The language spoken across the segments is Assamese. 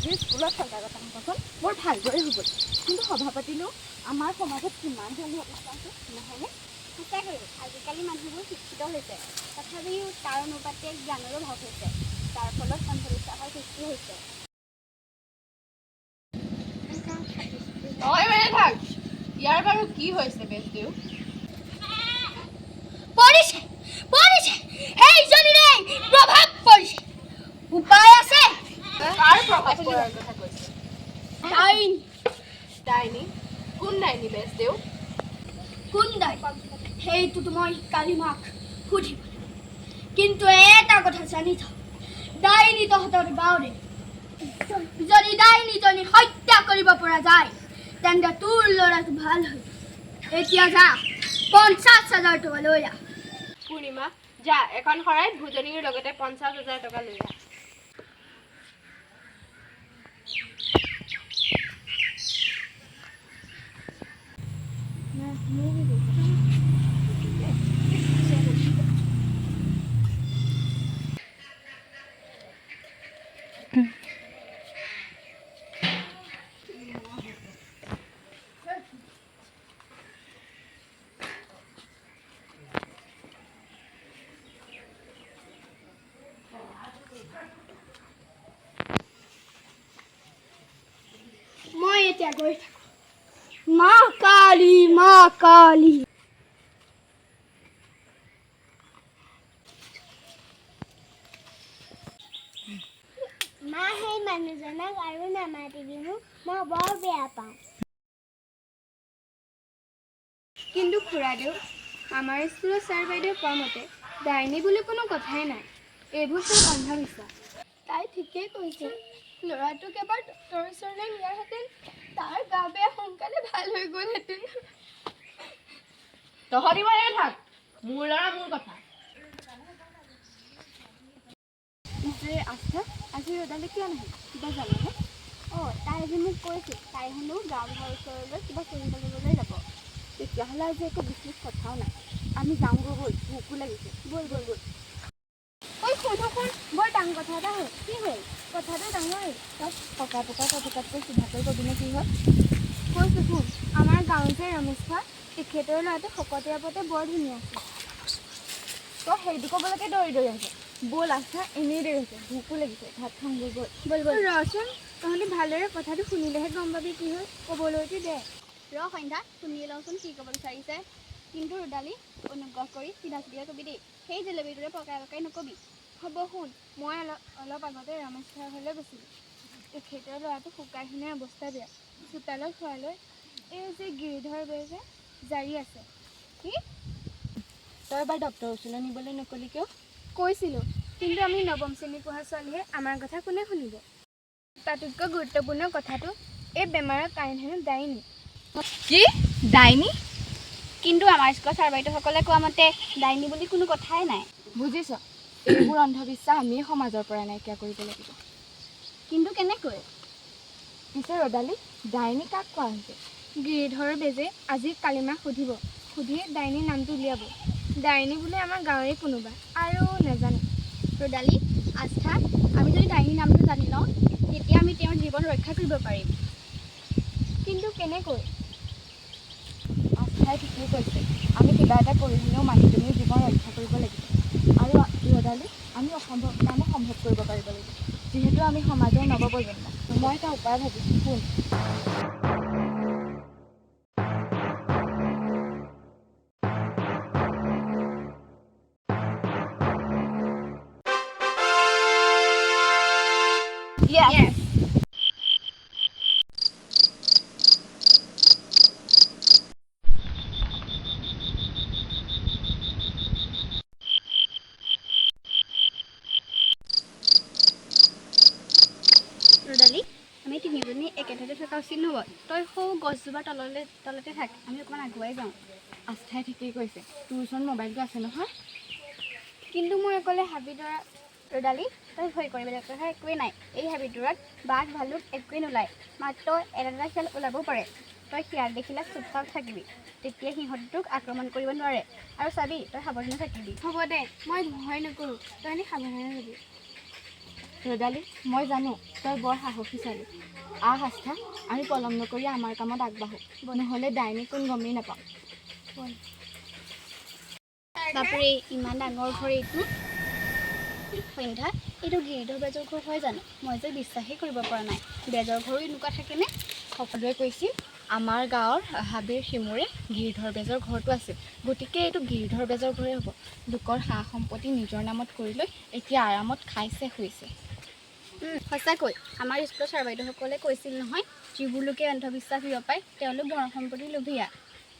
আজি স্কুলত সজাগতা সভাখন বৰ ভালদৰে হৈ গ'ল। কিন্তু সভা পাতিলেও আমাৰ সমাজত কিমান যে অন্ধবিশ্বাস আছে, নহয়নে? সঁচাকৈ, আজিকালি মানুহবোৰ শিক্ষিত হৈছে। তথাপিও তাৰ অনুপাতে জ্ঞানৰো অভাৱ হৈছে, যাৰ ফলত অন্ধবিশ্বাসৰ সৃষ্টি হৈছে। তই মানে থাক। ইয়াৰ বাৰু কি হৈছে বেজদেউ? পৰিছে, পৰিছে, সেইজনীৰে প্ৰভাৱ পৰিছে। উপায় আছে। কাৰ প্ৰভাৱ পৰাৰ কথা কৈছে? ডাইনী। ডাইনী? কোন ডাইনী বেজদেউ? কোন ডাইনী সেইটোতো মই কালিমাক সুধিব লাগিব। কিন্তু এটা কথা জানি থ, ডাইনী তহঁতৰ গাঁৱৰে। যদি ডাইনীজনী হত্যা কৰিব পৰা যায়, তেন্তে তোৰ ল'ৰাটো ভাল হৈ যাব। এতিয়া যা, 50,000 টকা লৈ আহ। পূৰ্ণিমা, যা, এখন শৰাইত ভোজনীৰ লগতে 50,000 টকা লৈ আহ। মই এতিয়া গৈ থাকোঁ। মা কালী, মা কালী। মা, সেই মানুহজনক আৰু নামাতিবি মোক, মই বৰ বেয়া পাওঁ। কিন্তু খুৰাদেউ, আমাৰ স্কুলৰ ছাৰ বাইদেউ কোৱা মতে ডাইনী বুলি কোনো কথাই নাই, এইবোৰ চব অন্ধবিশ্বাস। তাই ঠিকেই কৈছে। ল'ৰাটোক এবাৰ ডক্টৰৰ ওচৰলৈ নিয়াহেঁতেন তাৰ গা বেয়া সোনকালে ভাল হৈ গ'লহেঁতেন। তহঁতি মানে থাক, মোৰ ল'ৰা মোৰ কথা। পিছে আস্থা, আজি ৰ'দালি কিয় নাহিল, কিবা জাননে? অঁ, তাই আজি মোক কৈছিল, তাই হেনো গাঁওবুঢ়াৰ ওচৰলৈ কিবা চহী কৰিবলৈ যাব। তেতিয়াহ'লে আজি একো বিশেষ কথাও নাই। আমি যাওঁগৈ ব'ল, ভোকো লাগিছে। ব'ল ব'ল ব'ল। ঐ শুন শুন, বৰ ডাঙৰ কথা এটা হ'ল। কি হ'ল? কথাটো ডাঙৰেই। তই পকাই পকাই কৈ থকাতকৈ চিধাকৈ কবিনে, কি হ'ল? কৈছোঁ শুন, আমাৰ গাঁৱৰ যে ৰমেশ খুৰা, তেখেতৰ ল'ৰাটো শকতে আপতে বৰ ধুনীয়া আছিল। তই সেইটো ক'বলৈকে দৌৰি দৌৰি আহিছ? ব'ল আস্থা, এনেই দেৰি হৈছে, ভোকো লাগিছে, ভাত খাওঁগৈ ব'ল। ব'ল ব'ল। ৰচোন, তহঁতি ভালদৰে কথাটো শুনিলেহে গম পাবি কি হ'ল। ক'বলৈতো দে। ৰ সন্ধ্যা, শুনি লওঁচোন কি ক'ব বিচাৰিছে। কিন্তু ৰ'দালি, অনুগ্ৰহ কৰি চিধা চিধিকৈ কবি দেই, সেই জেলেবিটোৰে পকাই পকাই নকবি। হ'ব, শুন। মই অলপ অলপ আগতে ৰমেশ খুৰাৰ ঘৰলৈ গৈছিলোঁ। তেখেতৰ ল'ৰাটো শুকাই খিনাই অৱস্থা বেয়া, চোতালত শুৱালৈ এই যে গিৰিধৰ বে যে জাৰি আছে। কি? তই এবাৰ ডক্টৰৰ ওচৰলৈ নিবলৈ নকলি কিয়? কৈছিলোঁ, কিন্তু আমি নৱম শ্ৰেণী পঢ়া ছোৱালীহে, আমাৰ কথা কোনে শুনিব? তাতোতকৈ গুৰুত্বপূৰ্ণ কথাটো, এই বেমাৰৰ কাৰণ হেনো ডাইনী। কি? ডাইনী? কিন্তু আমাৰ স্কুলৰ ছাৰ বাইদেউসকলে কোৱা মতে ডাইনী বুলি কোনো কথাই নাই। বুজিছ, এইবোৰ অন্ধবিশ্বাস আমিয়ে সমাজৰ পৰা নাইকিয়া কৰিব লাগিব। কিন্তু কেনেকৈ? পিছে ৰ'দালি, ডাইনী কাক কোৱা হৈছে? গিৰিধৰ বেজে আজি কালিমাক সুধিব, সুধি ডাইনীৰ নামটো উলিয়াব। ডাইনী বোলে আমাৰ গাঁৱৰে কোনোবা, আৰু নাজানো। ৰ'দালি, আস্থা, আমি যদি ডাইনীৰ নামটো জানি লওঁ, তেতিয়া আমি তেওঁৰ জীৱন ৰক্ষা কৰিব পাৰিম। কিন্তু কেনেকৈ? আস্থাই ঠিকেই কৈছে। আমি কিবা এটা কৰি হ'লেও মানুহজনীৰ জীৱন ৰক্ষা কৰিব লাগিব। আৰু ৰ'দালি, আমি অসম্ভৱ কামো সম্ভৱ কৰিব পাৰিব লাগিব, যিহেতু আমি সমাজৰ নৱপ্ৰজন্ম। মই এটা উপায় ভাবিছোঁ, শুন। Yes. ৰ'দালি, আমি তিনিজনী একে ঠাইতে থকা উচিত নহ'ব। তই সৌ গছজোপাৰ তলতে থাক, আমি অকণমান আগুৱাই যাওঁ। আস্থাই ঠিকেই কৈছে। তোৰ ওচৰত মোবাইলটো আছে নহয়? কিন্তু মই অকলে হাবিডৰা ৰ'দালি, তই ভয় কৰিবলগীয়া কথা একোৱেই নাই। এই হাবিডৰাত বাঘ ভালুক একোৱেই নোলায়, মাত্ৰ এটা এটা শিয়াল ওলাবও পাৰে। তই শিয়াল দেখিলে চুপচাপ থাকিবি, তেতিয়া সিহঁতে তোক আক্ৰমণ কৰিব নোৱাৰে। আৰু চাবি, তই সাৱধানে থাকিবি। হ'ব দে, মই ভয় নকৰোঁ, তই সাৱধানে যাবি। ৰ'দালি, মই জানো তই বৰ সাহসী ছোৱালী। আহ আস্থা, আমি পলম নকৰি আমাৰ কামত আগবাঢ়ো, নহ'লে ডাইনী কোন গমেই নাপাওঁ। বাপৰে, ইমান ডাঙৰ ঘৰ এইটো! সন্ধ্যা, এইটো গিৰিধৰ বেজৰ ঘৰ হয় জানো? মই যে বিশ্বাসেই কৰিব পৰা নাই। বেজৰ ঘৰো এনেকুৱা থাকেনে? সকলোৱে কৈছিল আমাৰ গাঁৱৰ হাবিৰ সিমূৰে গিৰিধৰ বেজৰ ঘৰটো আছিল, গতিকে এইটো গিৰিধৰ বেজৰ ঘৰেই হ'ব। লোকৰ সা সম্পত্তি নিজৰ নামত কৰি লৈ এতিয়া আৰামত খাইছে শুইছে। সঁচাকৈ আমাৰ স্কুলৰ ছাৰ বাইদেউসকলে কৈছিল নহয়, যিবোৰ লোকে অন্ধবিশ্বাস বিয়পায় তেওঁলোক ধন সম্পত্তিৰ লোভীয়া।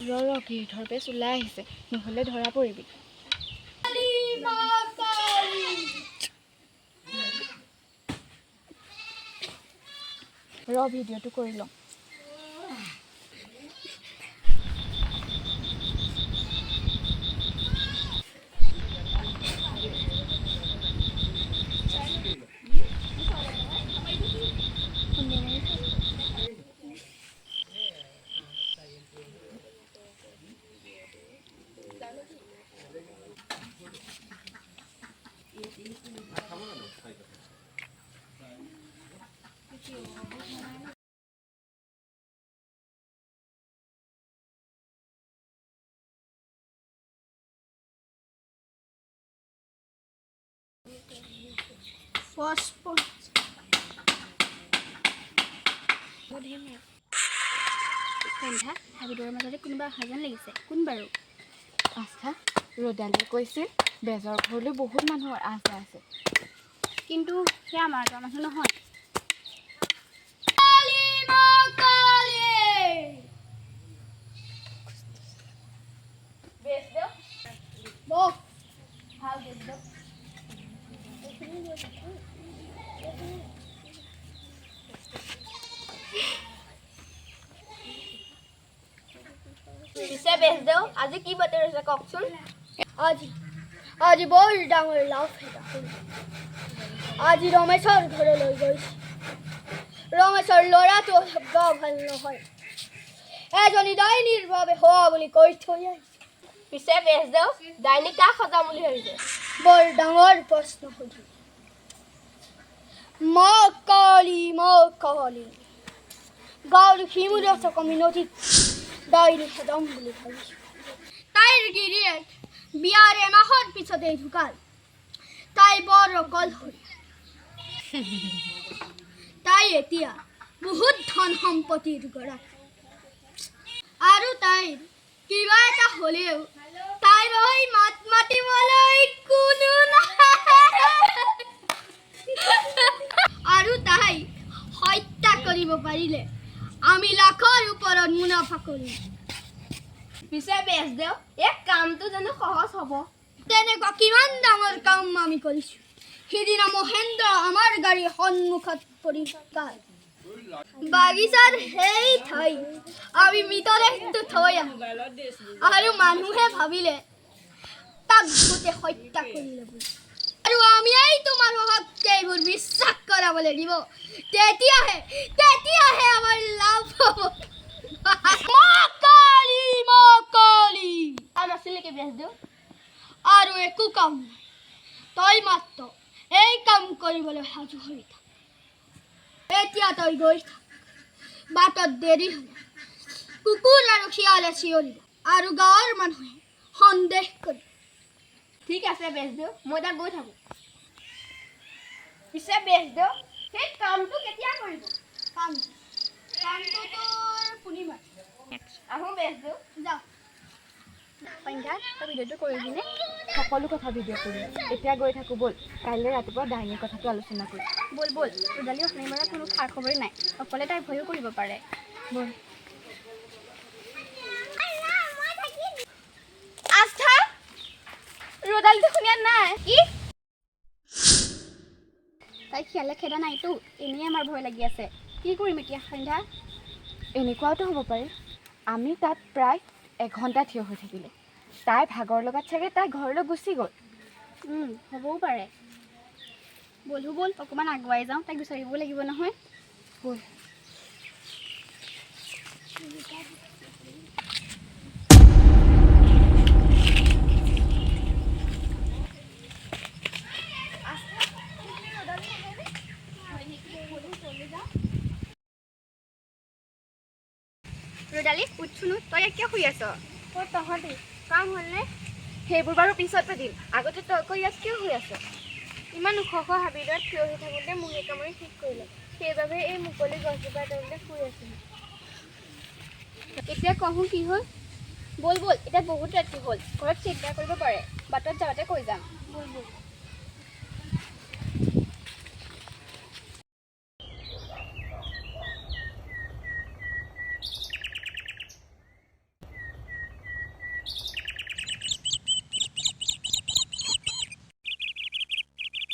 ৰ ৰ, গিৰিধৰ বেজ ওলাই আহিছে, নহ'লে ধৰা পৰিবি। ৰ, ভিডিঅ'টো কৰি লওঁ। সন্ধ্যা, হাবিডৰাৰ মাজতে কোনোবা অহা যেন লাগিছে, কোন বাৰু? আস্থা, ৰ'দালিয়ে কৈছিল বেজৰ ঘৰলৈ বহুত মানুহৰ আহ যাহ আছে। কিন্তু সেয়া আমাৰ গাঁৱৰ মানুহ নহয়। পিছে বেজদেউ, আজি কি বাতৰি আছে কওকচোন? আজি আজি বৰ ডাঙৰ লাভ এটা হ'ল। আজি ৰমেশৰ ঘৰলৈ গৈছোঁ। ৰমেশৰ ল'ৰাটো অলপ গা ভাল নহয়, এজনী ডাইনীৰ বাবে হোৱা বুলি কৈ থৈ আহিছে। পিছে বেজদেউ, ডাইনী কাক সজাম বুলি ভাবিছে? বৰ ডাঙৰ প্ৰশ্ন সুধিলি। মা কালী, মা কালী, গাঁৱৰ সিমূৰত থকা মিনতিক ডাইনী সজাম বুলি ভাবিছোঁ। তাইৰ গিৰিয়েক বিয়াৰ এমাহৰ পিছতেই ঢুকাল। তাই বৰ অকলশৰীয়া। তাই এতিয়া বহুত ধন সম্পত্তিৰ গৰাকী, আৰু তাইৰ কিবা এটা হ'লেও তাইৰ হৈ মাত মাতিবলৈ কোনো নাই। আৰু তাইক হত্যা কৰিব পাৰিলে আমি লাখৰ ওপৰত মুনাফা কৰিম। পিছে বেজদেউ, এই কামটো জানো সহজ হ'ব? তেনেকুৱা কিমান ডাঙৰ কাম আমি কৰিছোঁ। সিদিনা মহেন্দ্ৰ আমাৰ গাড়ীৰ সন্মুখত পৰি ঢুকাল। বাগিচাৰ সেই ঠাইত আমি মৃতদেহটো থৈ আহিলোঁ, আৰু মানুহে ভাবিলে তাক ভূতে হত্যা কৰিলে বুলি। আৰু আমি এইটো মানুহক এইবোৰ বিশ্বাস কৰাব লাগিব, তেতিয়াহে তেতিয়াহে আমাৰ লাভ হ'ব। মা কালী, মা কালী। কাম আছিল নেকি বেজদেউ? আৰু একো কাম নাই, তই মাত্ৰ এই কাম কৰিবলৈ সাজু হৈ থাক। এতিয়া তই গৈ থাক, বাটত দেৰি হ'লে কুকুৰ আৰু শিয়ালে চিঞৰিব আৰু গাঁৱৰ মানুহে সন্দেহ কৰিব। ঠিক আছে বেজদেউ, মই এতিয়া গৈ থাকোঁ। পিছে বেজদেউ, সেই কামটো কেতিয়া কৰিব? কাম কামটো তোৰ পূৰ্ণিমাত। আহোঁ বেজদেউ। যা। সন্ধ্যা, তই ভিডিঅ'টো কৰিবিনে? সকলো কথা ভিডিঅ' কৰিম। এতিয়া গৈ থাকোঁ ব'ল, কাইলৈ ৰাতিপুৱা ডাইনীৰ কথাটো আলোচনা কৰিম। ব'ল ব'ল, ৰ'দালি অথনিৰ পৰা কোনো খা খবৰেই নাই, অকলে তাই ভয়ো কৰিব পাৰে। ব'ল। আস্থা, ৰ'দালিটো শুনিয়া নাই। কি? তাইক শিয়ালে খেদা নাইতো, এনেই আমাৰ ভয় লাগি আছে। কি কৰিম এতিয়া সন্ধ্যা? এনেকুৱাওতো হ'ব পাৰে, আমি তাত প্ৰায় এঘণ্টা থিয় হৈ থাকিলোঁ, তাই ভাগৰ লগাত চাগে তাই ঘৰলৈ গুচি গ'ল। হ'বও পাৰে। ব'লো ব'ল, অকণমান আগুৱাই যাওঁ, তাইক বিচাৰিবও লাগিব নহয়। ব'ল। ৰ'দালি, উঠচোনো, তই ইয়াত কিয় শুই আছ? অ' তহঁতি কাম হ'লনে? সেইবোৰ বাৰু পিছত পাতিম, আগতে তই ক ইয়াত কিয় শুই আছ? ইমান ওখ ওখ হাবিডৰাত থিয় হৈ থাকোঁতে মহে কামুৰি শেষ কৰিলে, সেইবাবে এই মুকলি গছজোপাৰ তলতে শুই আছিলোঁ। এতিয়া কহোঁ কি হ'ল? ব'ল ব'ল, এতিয়া বহুত ৰাতি হ'ল, ঘৰত চিন্তা কৰিব পাৰে। বাটত যাওঁতে কৈ যাম। ব'ল ব'ল।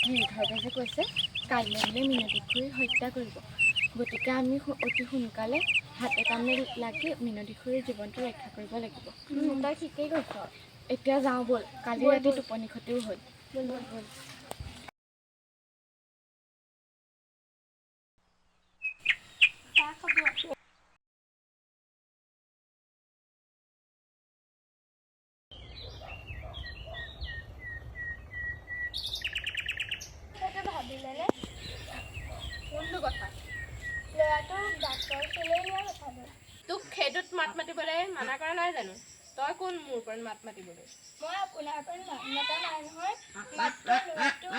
গিৰিধৰ বেজে কৈছে কাইলৈ বোলে মিনতি খুৰীক হত্যা কৰিব। গতিকে আমি অতি সোনকালে হাতে কামে লাগি মিনতি খুৰীৰ জীৱনটো ৰক্ষা কৰিব লাগিব। তই ঠিকেই কৈছ। এতিয়া যাওঁ ব'ল, কালি ব'ল, ৰাতি ব'ল। টোপনি ক্ষতিও হ'ল। ব'ল ব'ল ব'ল। চাহ খাব? সেইটো ভাবিলেনে? কোনটো কথা? ল'ৰাটোক ডাক্তৰৰ ওচৰলৈ নিয়া কথাটো। তোক সেইটোত মাত মাতিবলৈ মানা কৰা নাই জানো? তই কোন মোৰ ওপৰত মাত মাতিবলৈ? মই আপোনাৰ ওপৰত মাত মতা নাই নহয়, মাত্ৰ ল'ৰাটোৰ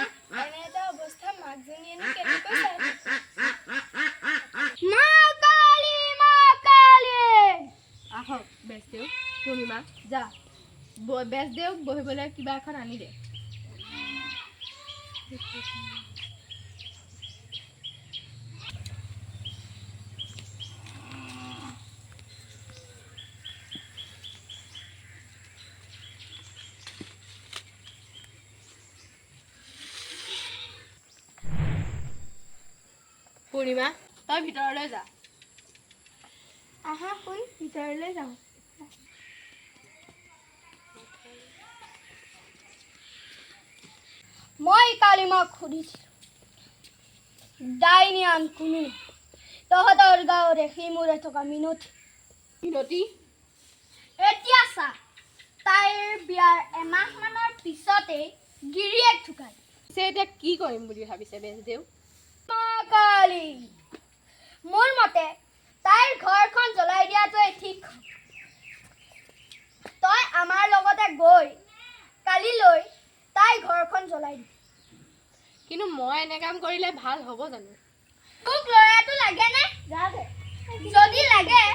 এনে এটা অৱস্থা মাকজনীয়েনো কেনেকৈ চাই থাকিব? মা কালী, মা কালী! আহক বেজদেউ। পূৰ্ণিমা, যা, বেজদেউক বহিবলৈ কিবা এখন আনি দে। পূৰ্ণিমা, তই ভিতৰলৈ যা। আহা শুন, ভিতৰলৈ যাওঁ। মই কালি মাক সুধিছিলোঁ, ডাইনী আন কোনো নহয়, তহঁতৰ গাঁৱৰে সিমূৰে থকা মিনতি। মিনতি? এতিয়া চা, তাইৰ বিয়াৰ এমাহমানৰ পিছতেই গিৰিয়েক ঢুকাল। পিছে এতিয়া কি কৰিম বুলি ভাবিছে বেজদেউ? মা কালী, মোৰ মতে তাইৰ ঘৰখন জ্বলাই দিয়াটোৱে ঠিক হ'ব। তই আমাৰ লগতে গৈ কালিলৈ তাইৰ ঘৰখন জ্বলাই দিবি। কিন্তু মই এনে কাম কৰিলে ভাল হ'ব জানো? তোক ল'ৰাটো লাগেনে? যদি লাগে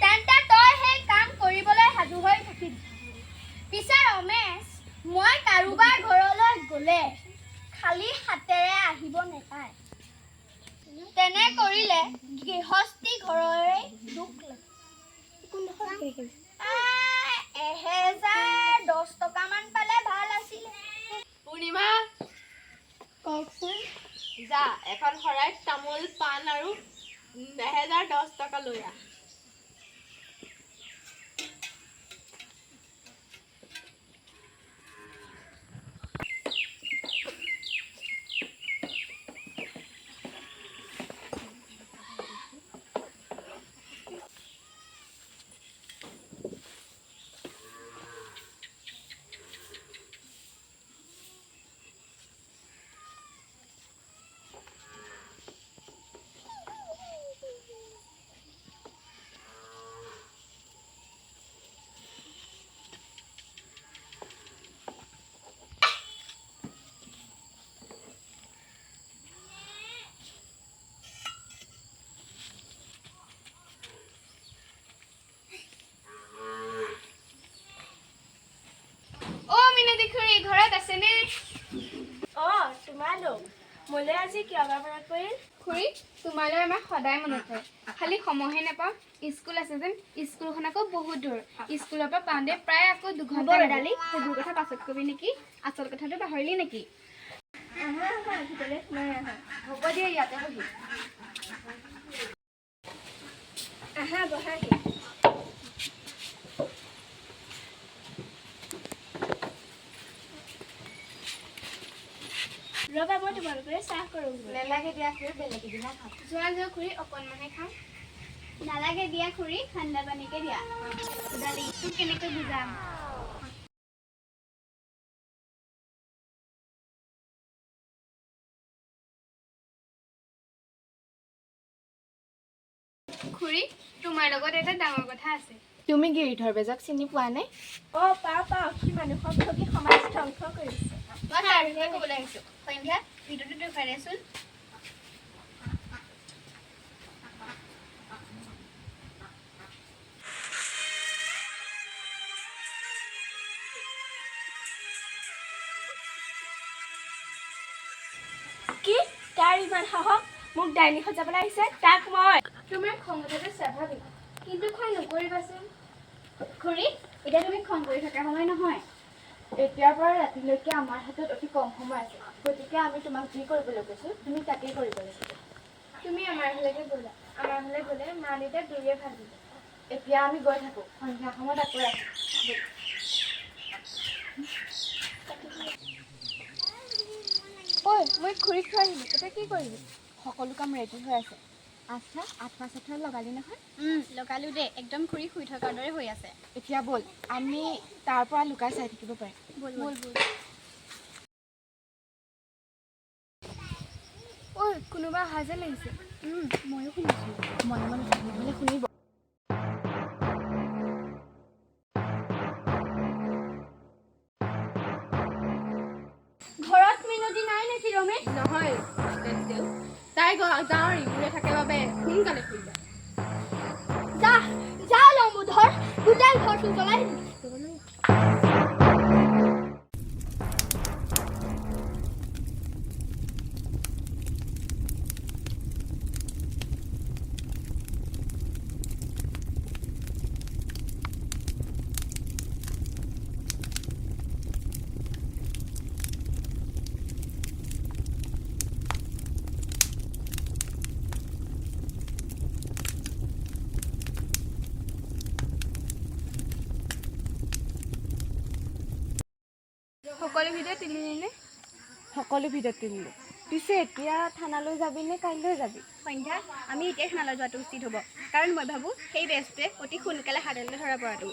তেন্তে তই সেই কাম কৰিবলৈ সাজু হৈ থাকিবি। পিছে ৰমেশ, মই কাৰোবাৰ ঘৰলৈ গ'লে খালী হাতেৰে আহিব নেপায়। তেনে কৰিলে গৃহস্থী ঘৰৰে দুখ লাগে। 1010 টকামান পালে ভাল আছিলে। পূৰ্ণিমা! কওকচোন। যা, এখন শৰাইত তামোল পাণ আৰু 1010 টকা লৈ আহ। অ' মিনতি খুৰী, ঘৰত আছেনে? অঁ, তোমালোক মোলৈ আজি কিয় বা মনত পৰিল? খুৰী, তোমালৈ আমাৰ সদায় মনত পৰে, খালি সময়হে নাপাওঁ। স্কুল আছে যেন, স্কুলখন আকৌ বহুত দূৰ। স্কুলৰ পৰা পাওঁতে প্ৰায় আকৌ হ'ব 2 ঘণ্টা লাগে। ৰ'দালি, সেইবোৰ কথা পাছত কবি নেকি? আচল কথাটো পাহৰিলি নেকি? আহা আহা, ভিতৰলৈ সোমাই আহা। হ'ব দিয়া, ইয়াতে বহি। আহা, বহাহি। ৰ'বা, মই তোমালোকৰে চাহ কৰোঁগৈ। নেলাগে দিয়া খুৰী, বেলেগ এদিনা খাম। যোৱা যোৱা খুৰী, অকণমানহে খাম। নালাগে দিয়া খুৰী, ঠাণ্ডা পানীকে দিয়া। ৰ'দালি, তোক কেনেকৈ বুজাম? খুৰী, তোমাৰ লগত এটা ডাঙৰ কথা আছে। তুমি গিৰিধৰ বেজক চিনি পোৱা নে? অঁ, পাওঁ পাওঁ, সি মানুহক ঠগি সমাজ ধ্বংস কৰিছে। মই তাৰ বিষয়ে ক'বলৈ আহিছোঁ। সন্ধ্যা, ভিডিঅ'টো দেখুৱাই দেচোন। কি, তাৰ ইমান সাহস, মোক ডাইনী সজাবলৈ আহিছে? তাক মই তোমাৰ খং উঠাটো স্বাভাৱিক, কিন্তু খং নকৰিবাচোন। খুৰী, এতিয়া তুমি খং কৰি থকা সময় নহয়। এতিয়াৰ পৰা ৰাতিলৈকে আমাৰ হাতত অতি কম সময় আছে, গতিকে আমি তোমাক যি কৰিবলৈ কৈছোঁ তুমি তাকেই কৰিব লাগিব। তুমি আমাৰ ঘৰলৈকে ব'লা। আমাৰ ঘৰলৈ গ'লে মা দেউতাক দুয়োৰে ভাল দিব। এতিয়া আমি গৈ থাকোঁ, সন্ধিয়া সময়ত আকৌ আহিম। ঐ, মই খুৰীক থৈ আহিলোঁ, এতিয়া কি কৰিবি? সকলো কাম ৰেডি হৈ আছে। আচ্ছা, আঠুৱা চাঠুৱা লগালি নহয়? লগালোঁ দেই, একদম খুৰী শুই থকাৰ দৰে হৈ আছে। এতিয়া ব'ল, আমি তাৰ পৰা লুকাই চাই থাকিব পাৰিম। ব'ল ব'ল। ঐ, কোনোবা অহা যেন লাগিছে। ময়ো শুনিছোঁ। মনে মনে থাক, নহ'লে শুনিব। ঘৰত মিনতি নাই নেকি ৰমেশ? নহয় বেজদেউ, তাই গাঁৱৰ ইমূৰে থাকে বাবে সোনকালে শুই যায়। যা যা লম্বুধৰ, গোটেই ঘৰটো জ্বলাই দিবি। সকলো ভিডিঅ' তুলিলিনে? সকলো ভিডিঅ' তুলিলোঁ। পিছে এতিয়া থানালৈ যাবি নে কাইলৈ যাবি? সন্ধ্যা, আমি এতিয়াই থানালৈ যোৱাটো উচিত হ'ব, কাৰণ মই ভাবোঁ সেই বেজটোৱে অতি সোনকালে হাতলৈ ধৰা পৰাটো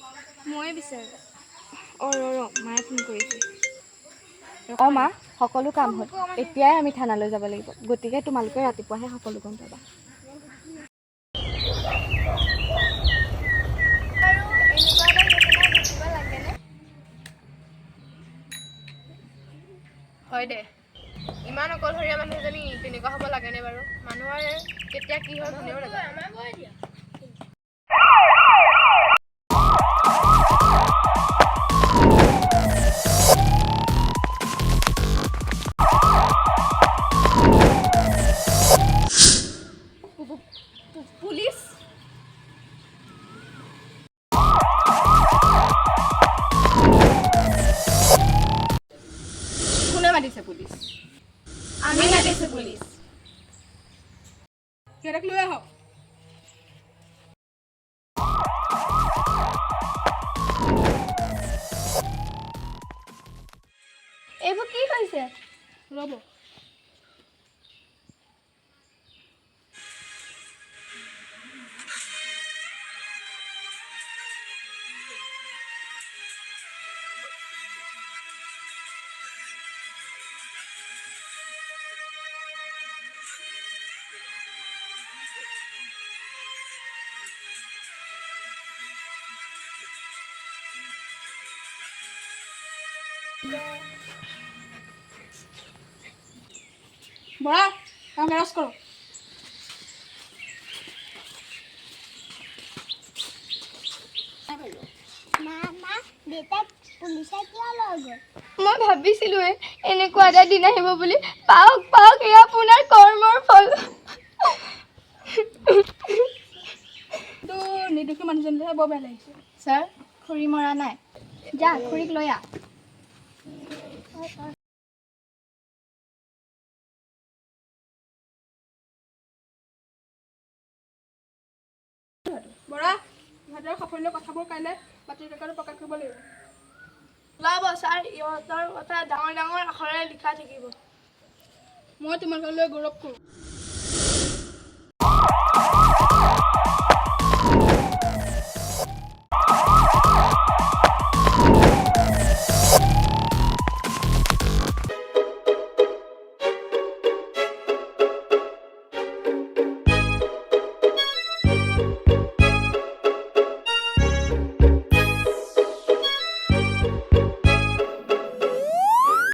ময়ে বিচাৰোঁ। অঁ, ৰ ৰ, মায়ে ফোন কৰিছে। অঁ মা, সকলো কাম হ'ল, এতিয়াই আমি থানালৈ যাব লাগিব, গতিকে তোমালোকে ৰাতিপুৱাহে সকলো গম পাবা। আৰু এনেকুৱা এটা ঘটনা ঘটিব লাগেনে? হয় দে, ইমান অকলশৰীয়া মানুহজনী তেনেকুৱা হ'ব লাগেনে বাৰু? মানুহৰ কেতিয়া কি হয় কোনেও নাজানে। পুলিচ! কোনে মাতিছে পুলিচ? আমি মাতিছো পুলিচ। সিহঁতক লৈ আহক। এইবোৰ কি হৈছে? ৰ'ব। বৰা, কাম এৰেষ্ট কৰক। মা, দেউতাক পুলিচে কিয় লৈ গ'ল? মই ভাবিছিলোঁৱে এনেকুৱা এটা দিন আহিব বুলি। পাওক পাওক, এয়া আপোনাৰ কৰ্মৰ ফল। কিন্তু নিৰ্দোষী মানুহজনলৈহে বৰ বেয়া লাগিছে। ছাৰ, খুৰী মৰা নাই। যা, খুৰীক লৈ আহ। বৰা, ইহঁতৰ সাফল্যৰ কথাবোৰ কাইলৈ বাতৰি কাকতত প্ৰকাশ কৰিব লাগিব। ওলাব ছাৰ, ইহঁতৰ কথা ডাঙৰ ডাঙৰ আখৰেৰে লিখা থাকিব। মই তোমালোকলৈ গৌৰৱ কৰোঁ।